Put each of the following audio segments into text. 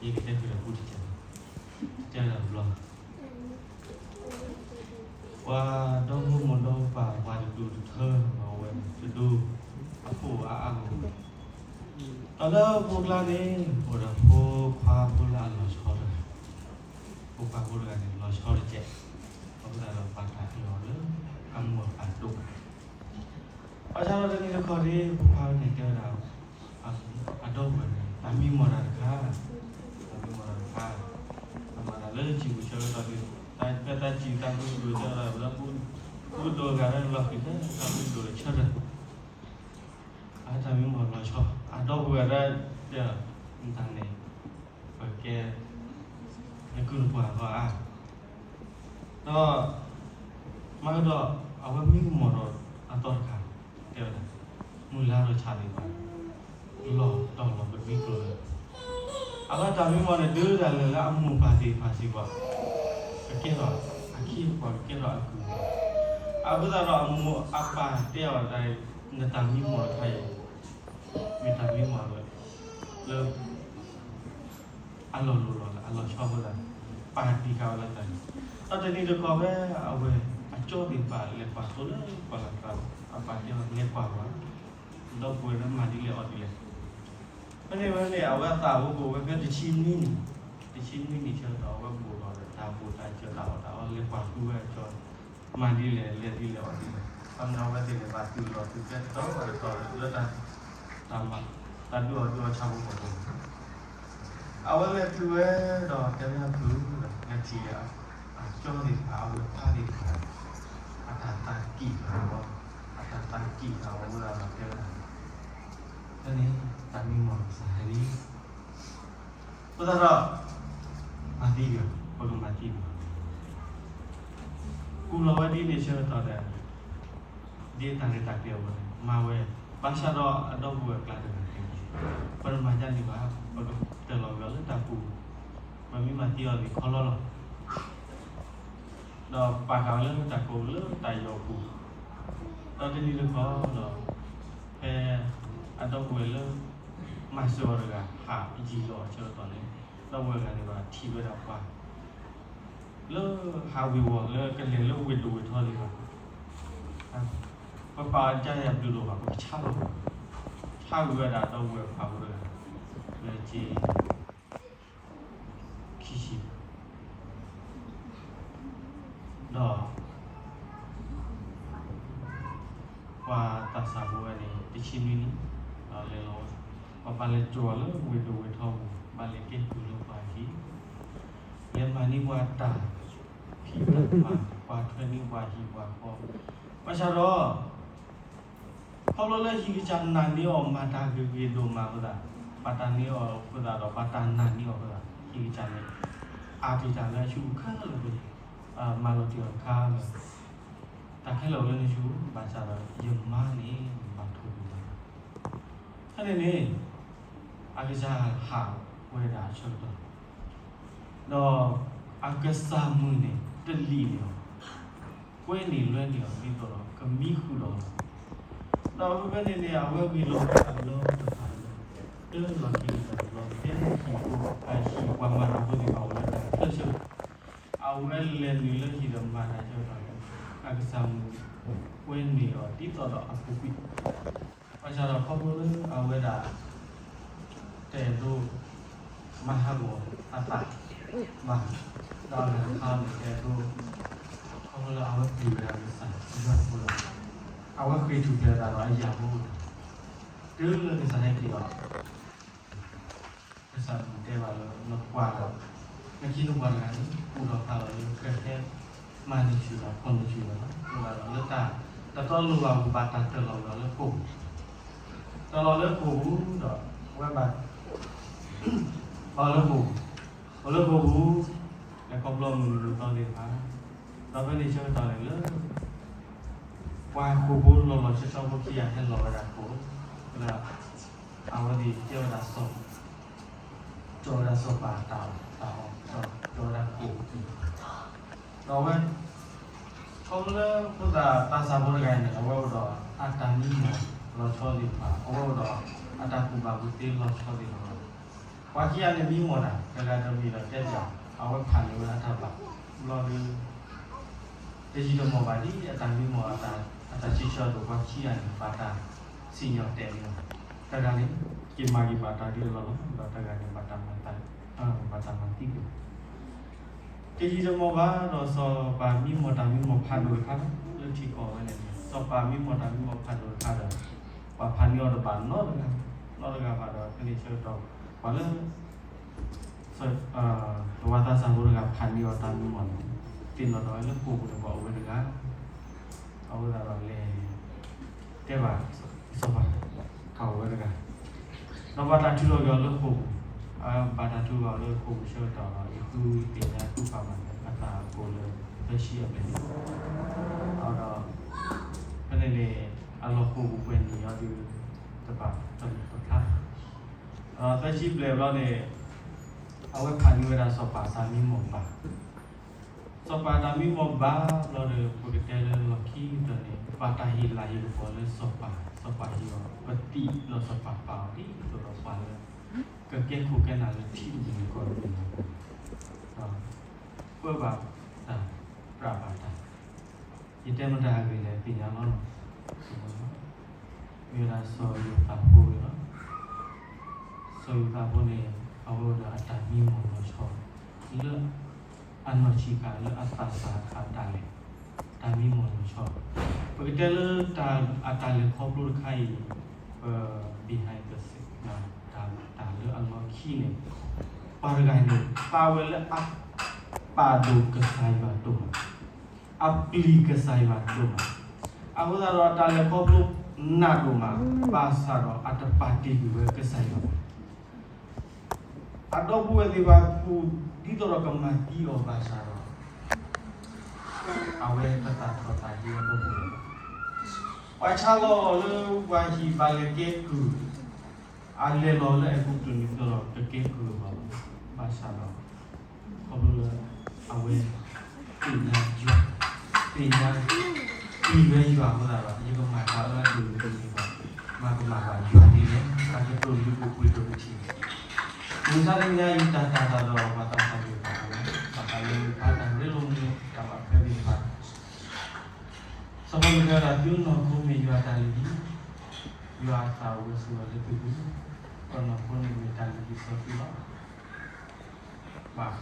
ယကတဲဃုာ်ဒီးပူတကဲး, တဲဝဲဒၣ်တဘျီ, ပှၤဒီမိၢ်မိၢ်ဒီပၢ်ပၢ် ပှၤတဒူၣ်တထၢမၤဝဲတဒူၣ်, အဖိအါအါဂီၢ်ဂီၢ်, ဒီးလၢဖိကျါန့ၣ် အိၣ်ဒီးဖိခွါဖိလၢအလီၤဆီတဂၤ, ဖိခွါဖိတဂၤန့ၣ် လီၤဆီတကဲး, အဃိသတးဒီးပှၤတၢ်အဲၣ်အီၤလၢအမိၢ်အပၢ်ဒိၣ် ဘၣ်ဆၣ်ဒီးတနံၤတခီန့ၣ် ဖိခွါန့ၣ်တဲဝဲဒၣ် အဒီပုၢ်ဝဲၢ်န့ၣ် တၢ်မံမီၢ်တၢ်တခါ, တၢ်မံမီၢ်တၢ်တခါ, အမၤတၢ်လၢစံာ်ပူၤဆၢကတီၢ်ဒီး ဖဲတၢ်စံာ်တၢ်မံဒိၣ်ဆၢကတီၢ်ဒီး မူဒိၣ်ဂၤလၢလီၤဃံၤလၢတၢ်မံဒိၣ်လၢဆၢထၢၣ် အတၢ်မံမီၢ်လီၤဆီ, အဒီပုၢ်ဝဲၢ်ဒၣ်တဲအီၤ နတၢ်န့ၣ် ပကဲ နကုၢ်နပှၤအဂီၢ်ဧါ, ဒီး မၤကဒီး အဝဲမံမီၢ်ဒီးအသီတခါ, တဲဝဲဒၣ် မုၢ်လါဒီးဆၣ်သ့ၣ်တဖၣ် လီၤတီၢ်လီၤကမံကျိၤလၢ အဝဲတၢ်မံမီၢ်န့ၣ် ဒုးတၢ်လဲၤလၢအမိၢ်ပၢ်သ့ၣ်တဖၣ်စ့ၢ်ကီး, ကကဲထီၣ်အခံအပှၤ ကကဲထီၣ်အကုၢ်, အဃိသတးဒီးအမိၢ်အပၢ်တဲအီၤဒၣ် နတၢ်မံမီၢ်တခါအံၤ မ့ၢ်တၢ်မံမီၢ်လၢ လၢ အလီၢ်လိၣ်လီၤလၢအလီၤဆီအဃိသတး ပာ်တံၢ်ဃာ်ဝဲလၢတၢ်န့ၣ်, ဒီးတနံၤတခီဖဲအဝဲအကၠီသ့ၣ်တဖၣ်လဲၤကွၢ်သိလၢပှၢ်လၢ်ကျါ, အပၢ်တဲအီၤလဲၤကွၢ်ကွၢ်, ဒီပုၢ်ဝဲၢ်လၢမၤဒ်လဲၣ်အီၤဒ်လဲၣ်, ဖဲန့ၣ်ဝဲန့ၣ် အဝဲသးအိၣ်အိၣ်ဝဲဖဲတဆံနွံနံၣ်, တဆံနွံနံၣ်ဆၢကတီၢ် အဝဲဘူးဒီးတၢ်ဘူးတၢ်စၢၤတၢ်အီၣ်တၢ်အီ လဲၤကွၢ်ဃုဝဲအကၠီ မၤဒ်လဲၣ်လဲၤဒ်လဲၣ်အီၤဒ်လဲၣ်, ခီဖျိအဝဲသ့ၣ်န့ၣ် ဘၣ်တုၤလီၤတုၤဖဲတတီၤတတီၤလၢတၢ် တၢ်ဒုးအီၣ်ဒုးအီဆါဖိကီၢ်ဖိ, အဝဲလဲၤတုၤဝဲဒီးတဲဝဲဖုဒီး လဲၤထံၣ်လၢ အကၠီသ့ၣ်တဖၣ် အဝဲဖးသ့ၣ်တဖၣ် အတၢ်သးကံၢ်ဃာ်အီၤ, အတၢ်သးကံၢ်ဃာ်အီၤဝဲဒၣ်ဒီးတဲဝဲဒၣ် ဖဲန့ၣ် တၢ်မံမီၢ်ကစၢ်ဟဲလံ, အဃိသတးဒီး မၤသံကွံာ်, ပကမၤသံကွံာ်, ကူၣ်လီၤဝဲဒ်န့ၣ်ဆၢကတီၢ်ဒီး ဒ်တၢ်ရဲၣ်တၢ်ကျဲၤအဂီၢ်န့ၣ် မၤဝဲ, ဘၣ်ဆၣ်ဒီးအဒီပုၢ်ဝဲၢ်အကျါတဂၤန့ၣ် ပတမၤဒ်န့ၣ်ဘၣ်, ပကတၢၢ်လီၤက့ၤအီၤလၢတၢ်ပူၤ, ပမ့ၢ်မၤသံအီၤန့ၣ်ခီလီလီၤ, ဒီးပာ်ဃာ်ဝဲလၢတၢ်ကိးလၢတၢ်ယီၤပူၤ, ဒီးတနံၤတခီဒီး ဖဲအဒီပုၢ်ဝဲၢ်လၢ မၤစၢၤအီၤတဂၤ ဟးယံၤလီၤအဆၢကတီၢ်န့ၣ် ဒီပုၢ်ဝဲၢ်တဂၤန့ၣ်ဘၣ်ထံၣ်ဝဲဒၣ်ပှၤ လၢဟးဝ့ၤဝီၤလၢကလဲၤလၢဝ့ၢ်ဒိၣ်ဝ့ၢ်ထီသ့ၣ်တဖၣ်, ပပာ်အီၤဒ်ယၤဘျုးဒိၣ်ဘၣ် ပကဆါလီၤ, ဆါဝံၤဝဲဒၣ်ဒီပုၢ်ဝဲၢ်ခွါဖိတဂၤ လၢက့ ခံဆံ ဒီး ပှၤသးစၢ်ဖိဝဲန့ၣ် တဆံနွံနံၣ် ဒီးလဲၤလီၤဝဲ, ပှၤပာ်လဲၤစိာ်အီၤလၢဝ့ၢ်ဒိၣ်ဝ့ၢ်ထီပူၤ ဘၣ်လဲၤကဲကုၢ်လၢပှၤဟံၣ်, လဲၤမၤန့ၢ်ပှၤတၢ်ဖံးတၢ်မၤ, ပှၤထွဲန့ၢ်ပှၤဟံၣ်ပှၤဃီ, ဘၣ်ဆၣ်ဒီး ခီဖျိလၢဟံၣ်ကစၢ်နာ်န့ၢ်အီၤ မၤတၢ်ဂ့ၤဂ့ၤဒိၣ်မးအဃိသတး, ဘၣ်တၢ်န့ၢ်အီၤအဃိသတးဒီး ဘၣ်တၢ်နာ်န့ၢ်အီၤအဃိသတး ဟံၣ်ကစၢ်န့ၣ် အါတံာ်တၢ်လၢအဆူၣ်ခဲလၢာ်န့ၣ်, မၤလီၤတံၢ်အီၤတခါလၢ တၢ်ခဲလၢာ်အိၣ်လၢနဆူၣ် ဘၣ်ဆၣ်ဒီးယမါန့ၣ် ဘၣ်ထိၣ်သတး ဖဲန့ၣ်န့ၣ် အကစၢ်ဟးဝဲဒၣ်အဆၢကတီၢ် ဒီးအကစၢ်မုၣ်န့ၣ် တလံၣ်န့ၢ်အီၤ, ကွဲန့ၢ်လွဲန့ၢ်အီၤ ဒ်သိးဒီးကမံဃုာ်ဒီးအီၤ, ဒီးဖဲဖဲန့ၣ်န့ၣ် အဝဲဂ့ၤလီၤဝဲဒၣ်လီၤတဖၣ်လၢ တၢ်လီၢ်ခံကတၢၢ်တဘျီ ဖဲဟံၣ်ဖိဟံၣ်ပှၤမၤတၢ်ဖိသ့ၣ်တဖၣ်အိၣ်လၢတၢ်ချၢဆၢ အဝဲလဲၤနုာ်လၢဟံၣ်ဒီးမၤတၢ်ဆၢကတီၢ်န့ၣ် အကစၢ်မုၣ်ကွဲန့ၢ်အီၤဒ်သိးဒီးအပူၤကွံာ်, ဘၣ်ဆၣ်ဒီးခီဖျိလၢအဝဲဒၣ် တအဲၣ်ဒိး မၤဟးဂီၤအသးဘၣ်, ဒီးအဂၤတခါန့ၣ် တအဲၣ်ဒိး ခီဖျိလၢအဝဲပျံၤဝဲဒၣ်ကစၢ်ယွၤအဃိလီၤ. အဝဲဃ့ၢ်ထူၣ်ဖျဲးအသးဒီးအယၢ်ဖိအဃိ, တုၤလၢကစၢ်ဟဲက့ၤအီၤ ကစၢ်မုၣ်တဲဘၣ်လၢ နကွၢ်ဒီး နခ့နပှၤတဂၤန့ၣ် ကူၣ်ထီၣ်ဖးလီၤလၢကဟဲမၤန့ၢ်ဆူၣ်ဒီးဖီၣ်န့ၢ်ဆူၣ်ဒီး အိၣ်ဒီးလၢတၢ်တတီလိၤဘၣ်အပူၤ ဘၣ်တၢ်တၢၢ်လီၤဝဲအီၤလၢဃိာ်ပူၤ, တၢၢ်လီၤလၢဃိာ်ပူၤဒီး အဝဲဘၣ် ဘၣ်လၢဃိာ်ပူၤ, အိၣ်လၢဃိာ်ပူၤ, လဲၤခီဖျိမုၢ်နံၤမုၢ်သီသ့ၣ်တဖၣ်, ဒီးဖဲန့ၣ်ဆၢကတီၢ်န့ၣ်လၢ ပှၤဃိာ်ဖိလီၤလီၤဆီဆီဖိခံဂၤဟဲလီၤဝဲဒၣ်ဃိာ်, ဒီး အဝဲသ့ၣ်ကဲဝဲဒၣ်စီၤ, ကၠီဝဲဒၣ်စီၤပၤတၢ်အီၣ်တၢ်အီ, ကၠီဝဲဒၣ်ဃိာ်, ဒီးအဝဲ ခီဖျိလၢဖိသၣ်သးစၢ်ဖိတဂၤန့ၣ် အဝဲအိၣ်ဒီးအတၢ်မံမီၢ်လီၤဆီသ့ၣ်တဖၣ်, အဝဲအိၣ်ဒီးအတၢ်ကူၣ်ဘၣ်ကူၣ်သ့လီၤဆီသ့ၣ်တဖၣ်, ပှၤခံဂၤန့ၣ်မံမီၢ်တၢ် တဂၤတမံၤဒီးတဲပၠး အဝဲဖးန့ၢ်ဝဲအတၢ်ဘၣ်ဘျီဒီး တယံာ်တမီၢ်ဘၣ်ဒ်အတၢ်မံမီၢ်အတၢ်ဆံးဆၢအသိး ပှၤခံဂၤန့ၣ် ဘၣ်တၢ်စံၣ်ညီၣ်တဲာ်န့ၣ်လီၤ. တဂၤန့ၣ် က့ၤမၤက့ၤဘၣ်တၢ်ဒ်အလီၢ်လီၤ ဒီးတဂၤန့ၣ် ဘၣ်တၢ်မၤသး ဘၣ်တၢ်မၤသံကွံာ် တယံာ်တမီၢ်ဘၣ်ဒီး စီၤပၤမံမီၢ်တၢ်မံမီၢ်ဖးဒိၣ်တခါလီၤ လၢထံကီၢ်ဝဲန့ၣ် စီၤပၤမံမီၢ်တၢ်မံမီၢ်ဖးဒိၣ်တခါဒီး ပှၤဖးန့ၢ်အီၤတဘၣ်နီတဂၤ နီတဂၤဘၣ်ဒီး ဖဲန့ၣ်ဆၢကတီၢ် ပှၤလၢ ဝၤသးစၢ်ဖိတဂၤဖးန့ၢ်အီၤတၢ်မံမီၢ်န့ၣ် သ့ၣ်နီၣ်ထီၣ်ဝဲလၢဃိာ်ပူၤန့ၣ် ပှၤအိၣ်ဝဲတဂၤ အဃိသတးဒီးလဲၤ တဲဘၣ်စီၤပၤ တၢ်အိၣ်ဝဲတဂၤ ဒီးဘၣ်တၢ်ထုးထီၣ်က့ၤအီၤလၢဃိာ်ပူၤ ဘၣ်တၢ်ထုးထီၣ်အီၤလၢဃိာ်ပူၤဆၢကတီၢ်ဒီး ယဃုသ့ၣ်ညါသူၣ်ဖးမၤအသးအကိာ်လၢသၢဆံအဘျဲၣ် ဒီး ဖဲန့ၣ်န့ၣ် အလီၢ်ဃိာ်ပူၤပှဲၤနံၣ်အီၤဒီး တဘၣ်တၢ်တဖျါ ဒီးသၢဆံဘျဲၣ်ဘျီန့ၣ် အဝဲဖးန့ၢ်ဝဲဒၣ်စီၤပၤတၢ်မံမီၢ်ဘၣ် စီၤပၤတၢ်မံမီၢ်ဘၣ်ဘျီဒီး ပကတဲလၢလီၢ်ခံကတၢၢ်န့ၣ် ဘၣ်တၢ်ဟ့ၣ်လၤဟ့ၣ်ကပီၤလၢစီၤပၤ စီၤပၤဟ့ၣ်အီၤ ပသံၣ်ဒီးစီၤပၤပာ်အီၤဒ်သိးဒီးပှၤလၢ ကကဲခိၣ်ကဲနၢ်လၢထံတဘ့ၣ်န့ၣ်ကီၢ်တဘ့ၣ်န့ၣ် ပၢဘၣ်တၢ်ပြးဘၣ်တၢ် ယတဲမတၤအဂ့ၢ်လဲၣ်သ့ၣ်ညါလီၤ မ့ၢ်ဝဲဒၣ်စီၤယိၤသးဖိန့ၣ်လီၤ. စီၤယိၤသးဖိန့ၣ် အဝဲအိၣ်ဒီးအတၢ်မံမီၢ်လီၤဆီ လၢ အနီၢ်ဆံးခါလၢအသးစၢ်အခါဒၣ်လဲာ် တၢ်မံမီၢ်လီၤဆီ ပကတဲလၢ အတၢ်လဲၤခီဖျိတခါအံၤ ပ behind the scene တၢ်လၢအလီၢ်ခံန့ၣ် ပှၤတဂၤန့ၣ် ပာ်ဝဲလၢအ ပာ်ဒိၣ်ကစၢ်ယွၤဒိၣ်မး, အပျံၤကစၢ်ယွၤဒိၣ်မး, အဃိသတးဒီးတၢ်လဲၤခီဖျိနးဒိၣ်မး, ဘၣ်ဆၣ်ဒီးအတပာ်တ့ၢ်ကွံာ်ဝဲကစၢ်ယွၤဘၣ်. အဒီပုၢ်ဝဲၢ်သ့ၣ်တဖၣ်ကူၣ်ဒ်သိးဒီးကမၤသံအီၤဘၣ်ဆၣ်ဒီး အဝဲတသးထီၣ်သးဟ့အဒီပုၢ်ဝဲၢ်ဘၣ်. ပှၤဆါလီၤအီၤလၢပှၤဟံၣ်ဘၣ်လဲၤကဲကုၢ်, အလဲၤလီၤလၢအဲၤကူပတူးန့ၣ် ကကဲကုၢ်လီၤ, ဘၣ်ဆၣ်ဒီး ခီဖျိလၢ အဝဲ သ့ၣ်ညါယွၤ, သ့ၣ်ညါ ပျံၤဝဲယွၤအဃိသတးဒီး ယကမၤတၢ်အၢအဒိၣ်န့ၣ်တမ့ၢ်ဘၣ်, မၤကမၣ်ဘၣ်ယွၤဒ်လဲၣ်, တၢ်ကတိၤလၢပပှ့ၤတအိၣ်ထံၣ်, မုၢ်ဆါတနံၤညါအံၤ တၢ်တၤသၣ်ဒီးပှၤသးစၢ်သ့ၣ်တဖၣ်အဂီၢ်, ဘၣ်ဃးလၢတၢ်ရ့လိာ်မုာ်လိာ် တၢ်ဘၣ်ထွဲသ့ၣ်တဖၣ် စီၤပီလူးတဲဝဲဒၣ်သုနီၢ်ခိမ့ၢ်ယွၤအတၢ်လုၢ်ဟံၣ်, ယွၤအသးအိၣ်ဝဲဆိးဝဲလၢသုပူၤ, ပနီၢ်ခိန့ၣ်မ့ၢ်တၢ်လုၢ်ဟံၣ်စီဆှံလီၤ. ဘၣ်ဃး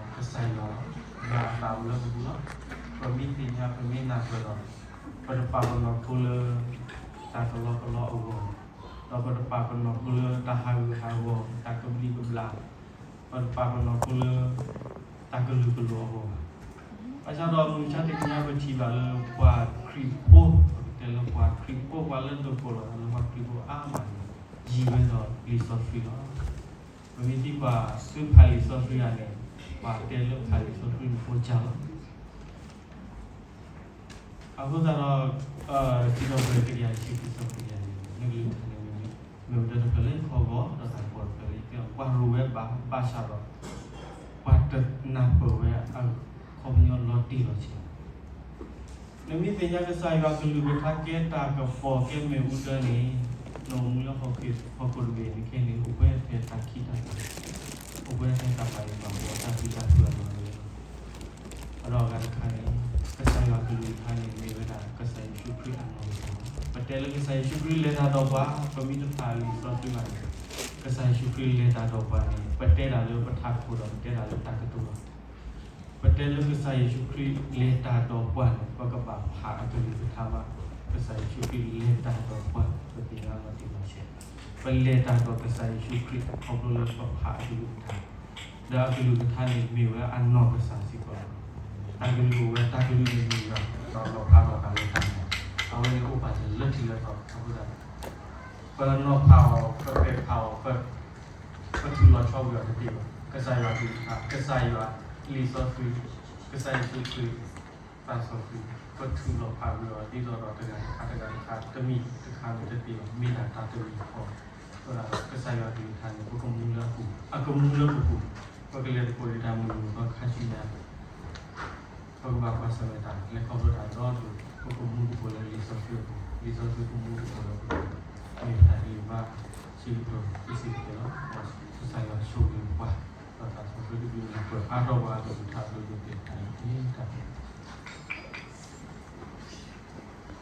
ဒီးကစၢ်ယွၤလီၤ, ယွၤအသးအိၣ်လၢပပူၤလီၤ. ပမ့ၢ်သ့ၣ်ညါ ပမ့ၢ်နၢ်ပၢၢ်ဒီး ပတပာ်ပနီၢ်ခိလၢ တၢ်ကလီကလီအဂီၢ်, ဒီးပတပာ်ပနီၢ်ခိလၢတၢ်ဟးဂူာ်ဟးဂီၤ တၢ်ကဘျံးကဘျၣ်, ပတပာ်ပနီၢ်ခိလၢ တၢ်ကလုာ်ကလိာ်အဂီၢ်ဘၣ်. ဘၣ်ဆၣ်ဒီးမုၢ်မဆါတနံၤညါပထံၣ်ဘၣ်လၢပှၤခရံာ်ဖိ, ပကတဲလၢပှၤခရံာ်ဖိ ပှၤလၢဒိးကိးလီၤသးလၢပှၤခရံာ်ဖိအါမးန့ၣ် ယံၤဝဲဒီးလံာ်စီဆှံလီၤ. ပမ့ၢ်သံကွၢ်သုဖးလံာ်စီဆှံဧါန့ၣ်, ပှၤတဲလၢဖးလံာ်စီဆှံန့ၣ်အိၣ်ကၢ်လီၤ. အဃိသတးဒီး စံးထီၣ်ပတြၢၤတကယၤတဆံခံဆၢဖိယၤန့ၣ် နကလုၢ်ကထါန့ၣ် မ့ၢ်ဝဲဒၣ်တဖျၢၣ်လၢယခီဂီၤ ဒီးတၢ်ကပီၤတဖျၢၣ်လၢယသ့ၣ်ညါ ပှၤရိၤဝဲဘၣ်ဆၣ်ဒီး ပှၤတနၢ်ပၢၢ်ဝဲအခီပညီလီၤတံၢ်လီၤဆဲး နမ့ၢ်သ့ၣ်ညါကစၢ်ယွၤကလုၢ်ကထါကဲတၢ်ကပီၤကဲမ့ၣ်အူဒၢန့ၣ်, နအိၣ်မူလၢဟီၣ်ခိၣ်တဘ့ၣ်န့ၣ်ခဲအံၤန့ၣ် အိၣ်ဝဲဖဲတၢ်ခံးတၢ်သၣ်, အိၣ်ဝဲဖဲတၢ်ဘၣ်ယိၣ်ဘၣ်ဘှီ တၢ်ပျံၤတၢ်ဖုးအလီၢ်လီၤ. ဒီးအဂၤတခါန့ၣ် ကစၢ်ယွၤကလုၢ်ကထါန့ၣ် မ့ၢ်ဝဲဒၣ်ကစၢ်ယ့ၣ်ၡူးခရံာ်အနီၢ်ကစၢ်, ပတဲလၢကစၢ်ယ့ၣ်ၡူးခရံာ်လဲၤတၢ်ဒီးပှၤ, ပမ့ၢ်တဖးလံာ်စီဆှံဘၣ်န့ၣ်, ကစၢ်ယ့ၣ်ၡူးခရံာ်လဲၤတၢ်ဒီးပှၤန့ၣ် ပတဲတၢ်လၢပထးခိၣ်ဒီးပတဲတၢ်လၢတၢ်ကတိၤလီၤ. ပတဲလၢကစၢ်ယ့ၣ်ၡူးခရံာ်လဲၤတၢ်ဒီးပှၤန့ၣ် ပကဘၣ်ဖးအကလုၢ်ကထါဘၣ်, ကစၢ်ယ့ၣ်ၡူးခရံာ်လဲၤတၢ်ဒီးပှၤ ပသ့ၣ်ညါလီၤတံၢ်လီၤဆဲး, ပလဲၤတၢ်ဒီးကစၢ်ယ့ၣ်ၡူးခရံာ်ခီဖျိလၢပဖးအကလုၢ်ကထါ, ဒီးအကလုၢ်ကထါန့ၣ်မ့ၢ်ဝဲအနီၢ်ကစၢ်စ့ၢ်ကီးလီၤ. တၢ်ကလုၢ်အိၣ်ဝဲ တၢ်ကလုၢ်န့ၣ်မ့ၢ်ယွၤ, ဒီးလီၣ်ဖျါထီၣ်သးလၢတၢ်မၤ, အဝဲန့ၣ်အိၣ်ပာ်စၢၤလၢထံးလၢကီၢ်အဃိသတး ပနီၤဖးအီၤ, ပပဲာ်ဖးအီၤ, ပထုးလီၤဆီကွံာ်အီၤတသ့ဘၣ်. ကစၢ်ယွၤကလုၢ်ကထါ, ကစၢ်ယွၤ, လံာ်စီဆှံ, ကစၢ်ယ့ၣ်ၡူးခရံာ်, သးစီဆှံ, ပထုးလီၤဖးကွံာ်အီၤဒ်သိးဒီးတဂၤတခါတဂၤတခါ တမံၤတခါန့ၣ်တသ့ဘၣ်, မ့ၢ်ဒၣ်တၢ်တမံၤဃီ, အဃိသတးဒီး ကစၢ်ယွၤကလုၢ်ကထါန့ၣ် ပကမူလၢအပူၤ, အကမူလၢပပူၤ, ပကလဲၤသကိးတၢ်မုၢ်နံၤမုၢ်သီခါဆူညါ ပကဘၣ်ကွၢ်ဆၢၣ်မဲာ်တၢ် လဲၤခီဖျိတၢ်ဒီဒူၣ်, ပကမူသကိးလၢလံာ်စီဆှံအပူၤ, လံာ်စီဆှံကမူသကိးလၢပပူၤ, မ့ၢ်ပတၢ်ကလုၢ်ဘၣ် စံးကတိၤစံးဆၢလီၤ, ကစၢ်ယွၤဆိၣ်ဂ့ၤပှၤ, ဒီးတၢ်ဆိၣ်ဂ့ၤတဘျုးန့ၣ် ပှဲၤအါထီၣ်ပှၤအကလုၢ်ကထါအသိးန့ၣ်တက့ၢ်. တၢ်ဘျုး